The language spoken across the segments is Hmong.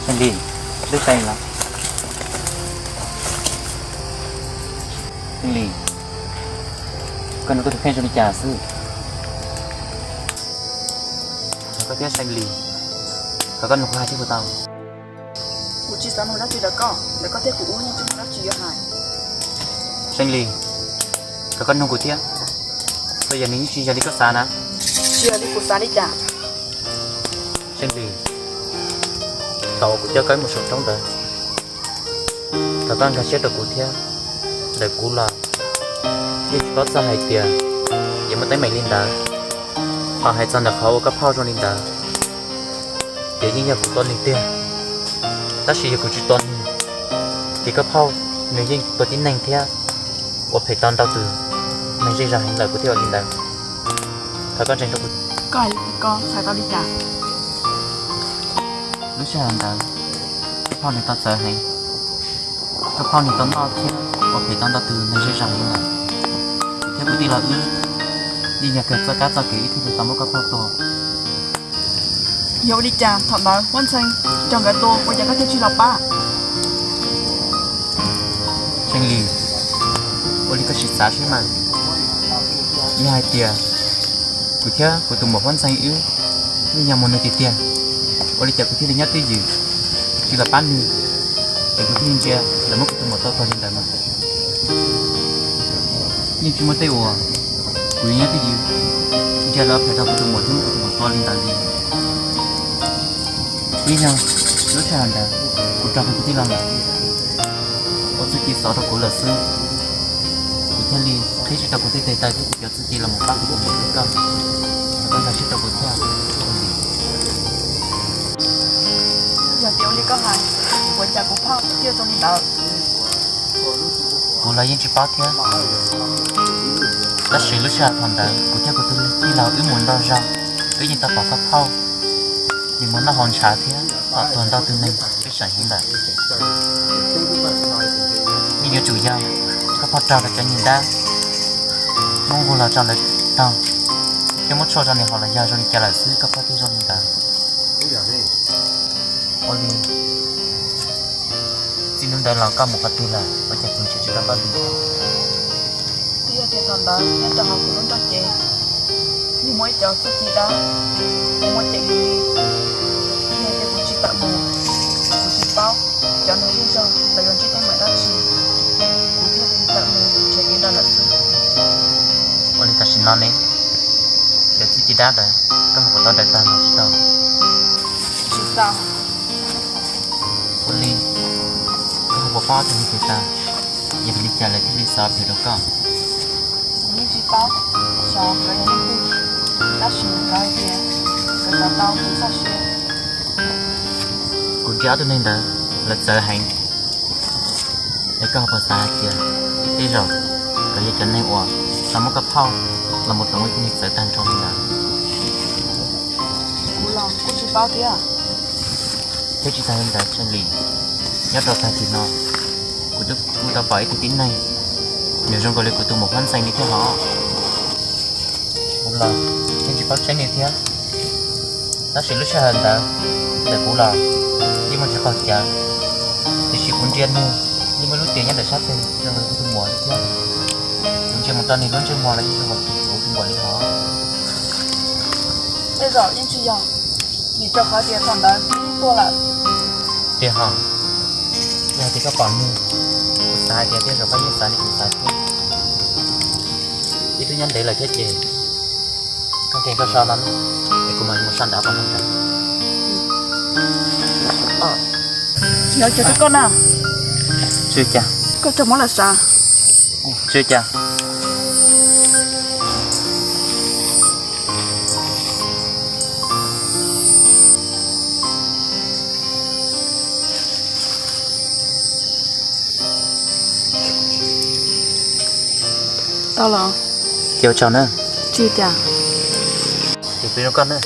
Xeeb Lis, twb teev los? Xeeb Lis, koj nug koj tus kheej zoo li cas xwb? Thov koj thiab Xeeb Lis, thov koj nug kuv hais thiab puas tau? Kuv tsis xav nug dab tsi rau koj, ntawm koj thiab kuv ub yeej tsis muaj dab tsi yuav hais. Xeeb Lis, thov koj nug kuv thiab, txawm yog nws yeej tsis yog li koj xav na. Tsis yog li kuv xav li cas? Xeeb Lis, thaum uas kuv coj koj mus saum roob ntawd, thov koj nkag siab rau kuv thiab. Ntawm kuv los yeej tsis paub txog hais tias yuav muaj teeb meem li ntawd, ho hais txog ntawm qhov uas koj phauj zoo li ntawd, ces yeej yog kuv tua nws tiag. Tab sis yog kuv tsis tua nws, ces koj phauj nws yeej tua tib neeg thiab ua phem tau ntau tus neeg zej zog heev lawm, kuv thiaj ua li ntawd. Thov koj ntseeg rau kuv. Koj hais li ko txhais tau li cas? Lub sij hawm ntawd koj phauj nws tau txawv heev, koj phauj nws tau noj thiab ua phem tau ntau tus neeg zej zog heev lawm. Kuv thiab kuv tij laug wb yeej yog kawg txoj kab txoj kev ib tug twg tau muab koj phauj tua. Yog ua li cas thaum ntawd huab ntxhee raug nkawd tua ua cas koj thiaj tsis los pab? Xeeb Lis, ua li koj sim xav seb mas, yog hais tias kuv thiab kuv tus muam huab ntxhee wb yeej yog muaj nws tiag tiag, ua li cas kuv thiaj li nyob twj ywm tsis los pab nws, es kuv thiaj li ntsia lawv muab kuv tus muam tua tuag li ntawd mas? Yeej tsis muaj tej uas kuv yuav nyob twj ywm ntsia lawv phem rau kuv tus muam thiab muab kuv tus muam tua li ntawd li. Twb yog lub sij hawm ntawd kuv raug kuv tij laug lawm ua txuj ci xov rau kuv lawm xwb, kuv thiaj li qhib siab rau kuv tej tes taw thiab kuv cov txuj ci los mus pab kuv tus muam thiab koj. Thov koj nkag siab rau kuv thiab. Yog tias ua li koj hais, ua cas kuv phauj thiaj zoo li ntawd? Kuv los yeej tsis paub thiab, tab sis lub sij hawm thaum ntawd kuv thiab kuv tus tij laug wb mus ntau zaus, wb yeej tau pom koj phauj nws mus noj haus ntshav thiab tom tuag ntau tus neeg pej xeem heev lawm. Yeej yuav tsum yog koj phauj raug cov niag dab muab nqug los rau lawv taug thiab muab tshuaj rau nws haus los yog zoo li cas lawm xwb koj phauj thiaj zoo li ntawd. Ua li txij hnub ntawd los koj mus qhov twg lawm ua cas kuv nrhiav tsis tau koj li? Twb yog tias thaum ntawd nyob rau hauv kuv lub nrog cev, nws muaj ib cov txuj ci dab muab cem kuv li. Yog tias kuv tsis tawm mus, kuv tsis paub cov neeg zej zog lawv yuav ntsib teeb meem dab tsi, kuv thiaj li tawm mus nrhiav kev nrog lawm xwb. Ua li tam sim no ne, cov txuj ci dab ntawd koj ho puas tau daws tag los tsis tau? Tsis tau. Ua li koj ho puas paub tus neeg phem tas, yog vim li cas lawv thiaj li xav phem rau koj? Kuv yeej tsis paub xyov nkawd yog leej twg, tab sis nkawd hais tias nkawd xav tau kuv txoj sia. Kuv nrhiav ob tug neeg ntawd lawv txawv heev, es koj ho puas xav hais tias tej zaum lawv yog cov neeg uas tau muab koj phauj los mus toom ua ib tug neeg txawv tag nrho li ntawd? Kuv los kuj tsis paub thiab. Thiab tsis tas li ntawd Xeeb Lis, nyob rau tag kis no kuv twb kuj tau pom ib tug tib neeg, nws zoo nkaus li kuv tus muam Huab Ntxees li thiab hos. Kuv los yeej tsis paub tseeb li thiab, tab sis lub sij hawm ntawd ntawm kuv los yeej muaj tsis qaug cawv, tiam sis kuv ntsia nws yeej muaj lub tiam nyob ntawm sab tes zoo nkaus li kuv tus muam li thiab. Kuv ntsia mus rau nws lub ntsej muag los yeej zoo nkaus kuv tus muam li hos. Tej zaum yeej tsis yog, vim rau qhov tias thaum ntawd nws yeej tuag lawm. Tiag hos, yog hais tias koj pom nws, kuv xav hais tias tej zaum koj yeej xav li kuv xav thiab. Wb twb nyob ntev lawm thiab ces koj nkees koj so no nawb, es kuv mam li mus so ntawm ob peb hnub ntawd. Yog cov rau koj na. Tsw cas? Koj rau muab lawm sav. Tsw cas? Tau los. Ces ua tsaug na. Tsis cas. Ces peb zoo koj na.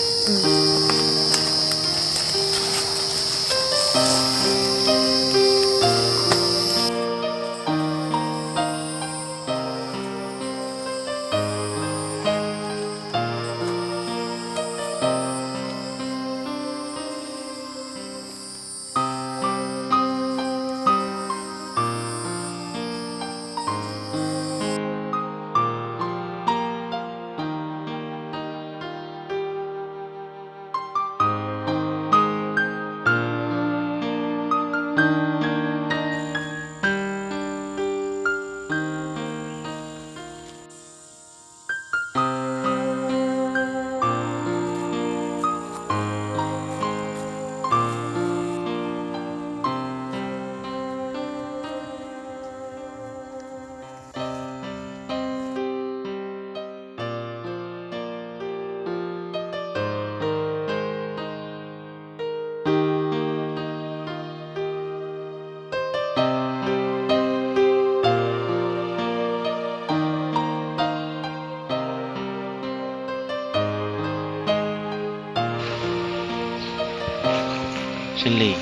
Lis,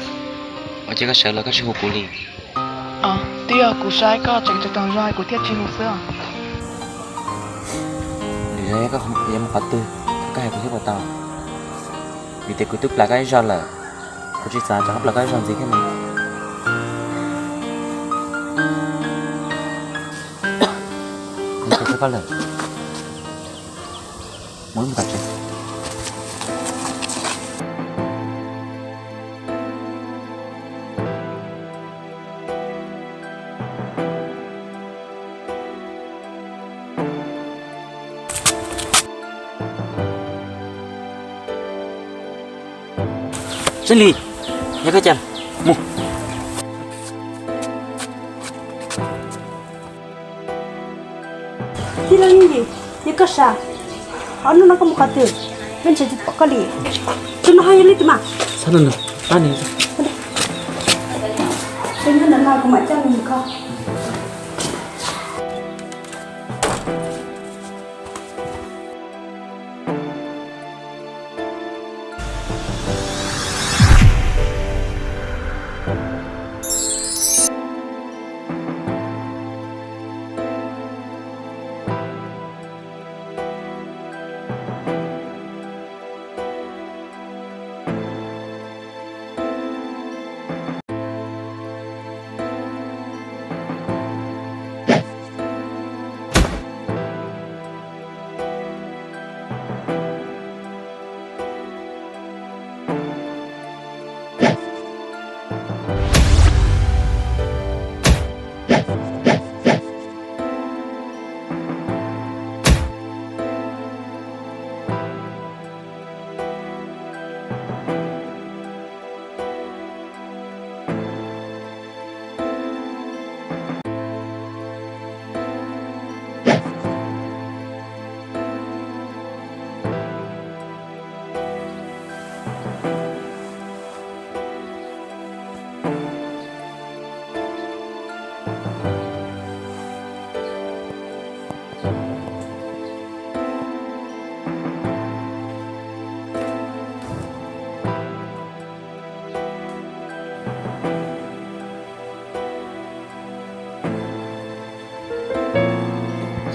ua cas koj sawv los koj tsis hu kuv li? Twb yog kuv saib koj tseem tsaug zog kuv thiaj tsis hu xwb os. Nws yog koj yuav mus qhov twg, koj hais kuv thiab puas tau? Vim tias kuv twb plam koj ib zaug lawm, kuv tsis xav rov qab plam koj ib zaug ntxiv thiab no. Mus koj lawm, mus ib mus tom tsev. Seb Lis, yog koj cas, mus. Tij laug Yeej Yim, yog koj sas, ob hnub no koj mus qhov twg, peb nrhiav tsis pom koj li. Tus no ho yog leej twg mas? Txhob nug, pab nws. Peb nyob ntawm no kuv mam coj nws mus kho.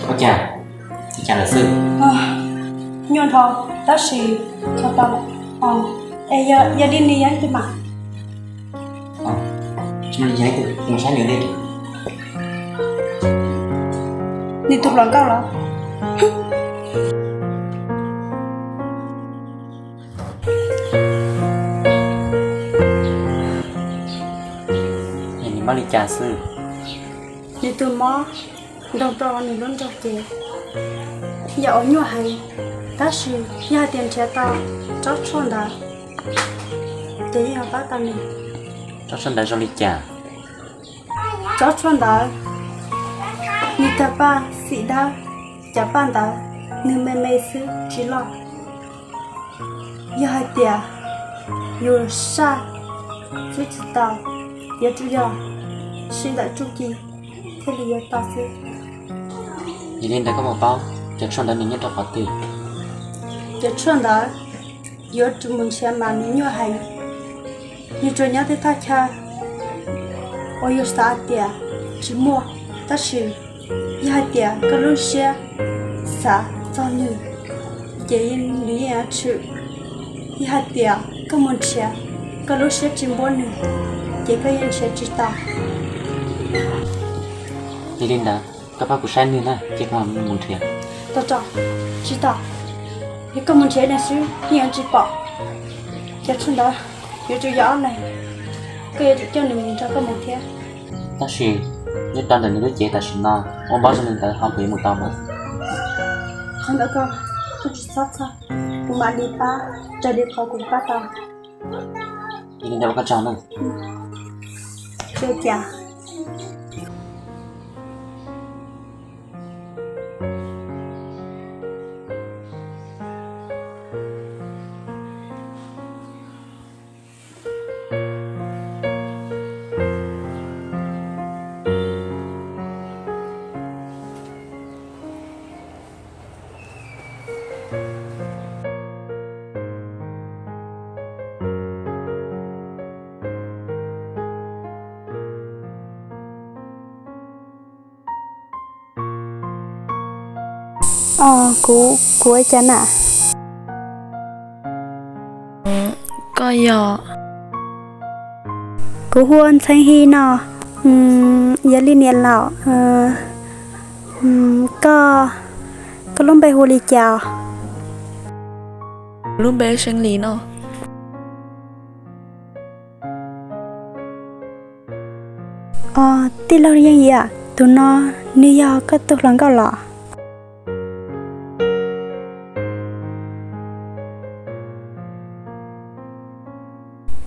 Ua cas, ua cas lawm xwb? Nyuaj dhau, tab sis kho tau. Es yog li nws yog leej twg mas? Nws yog leej twg, mus saib nws li. Nws tus hluas nkauj los? Nws mob li cas xwb? Nws tus mob nrog rau nws lub nroog ces yog ua nyuaj heev, tab sis yog hais tias nrhiav tau tsob tshuaj ntawd ces yeej yuav pab tau nws. Tsob tshuaj ntawd zoo li cas? Tsob tshuaj ntawd nws tawg paj xim dawb, cov paj ntawd nws me me xwb tsis loj. Yog hais tias yus saj xwb tsis tau, yuav tsum yog siv ntawm tsuj ci thiaj li yuav tau xwb. Yog li ntawd koj puas paub cov tshuaj ntawd nws nyob rau qhov twg? Cov tshuaj ntawd yuav tsum mus nrhiav mas nws nyuaj heev. Nws tsuas nyob tej thaj chaw uas yus xav hais tias tsis muaj, tab sis yog hais tias koj lub siab xav txog nws ces nws yeej yuav tshwm. Yog hais tias koj mus nrhiav, koj lub siab tsis npuab nws ces koj yeej nrhiav tsis tau. Yog li ntawd koj pab kuv saib nws na, ces kuv mam mus nrhiav. Tau, tsis tau, yog koj mus nrhiav nws xwb yeej yuav tsis pom. Cov tshuaj ntawd yuav tsum yog ob leeg, koj yuav tsum coj nws mus nrog koj mus thiab. Tab sis nyob rau ntawm nws lub cev tam sim no ua npaub zoo li ntawd ho puas yuav mus tau mas? Qhov ntawd koj tsis txhob txhawj, kuv mam li pab raws li qhov kuv pab tau. Yog li ntawd ua koj tsaug nawb. Tsuas cas. Kuv, kuv ua cas na? Koj yog? Kuv hu ua Ntxhee Hi no. Yog li niam laus, koj, koj lub npe hu li cas? Lub npe Seev Lis no. Os, tij laug Yeej Yim, tus no nws yog koj tus hluas nkauj los?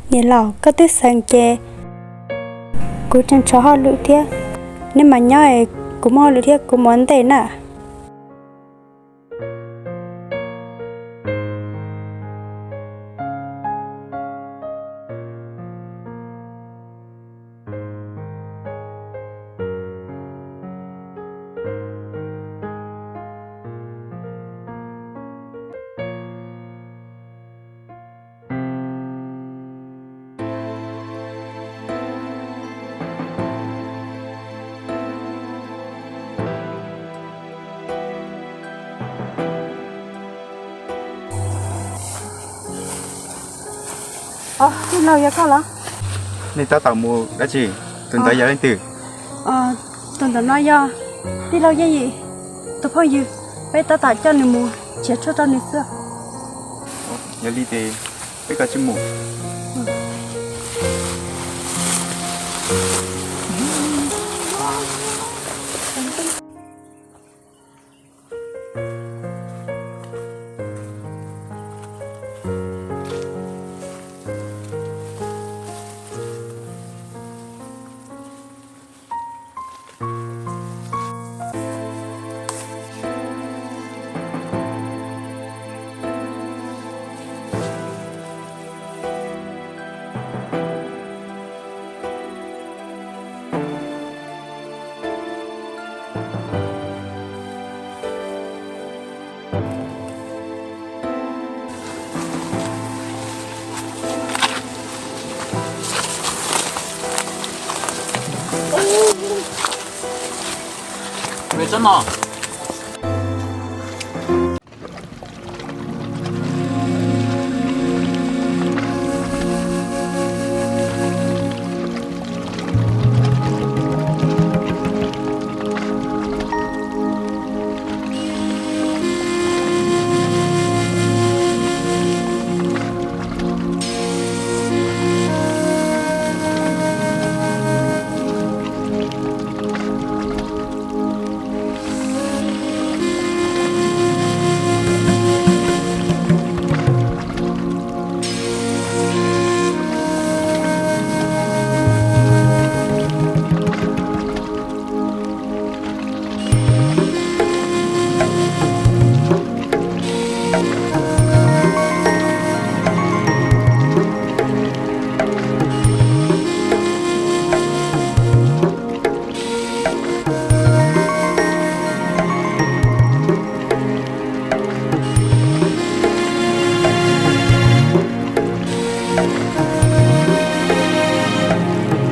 Niam laus, koj twb xeem ces kuv tseem tshuav hauj lwm thiab. Neb mam nyob es kuv muaj hauj lwm thiab kuv mus ua ntej na. Tij laug, yog koj los? Nej tab tom mus dab tsi? Tus ntawd yog leej twg? Tus ntawm no yog tij laug Yeej Yim tus phooj ywg. Peb tab tom coj nws mus nrhiav tshuaj rau nws xwb. Yog li ces peb cia li mus. Tsob no,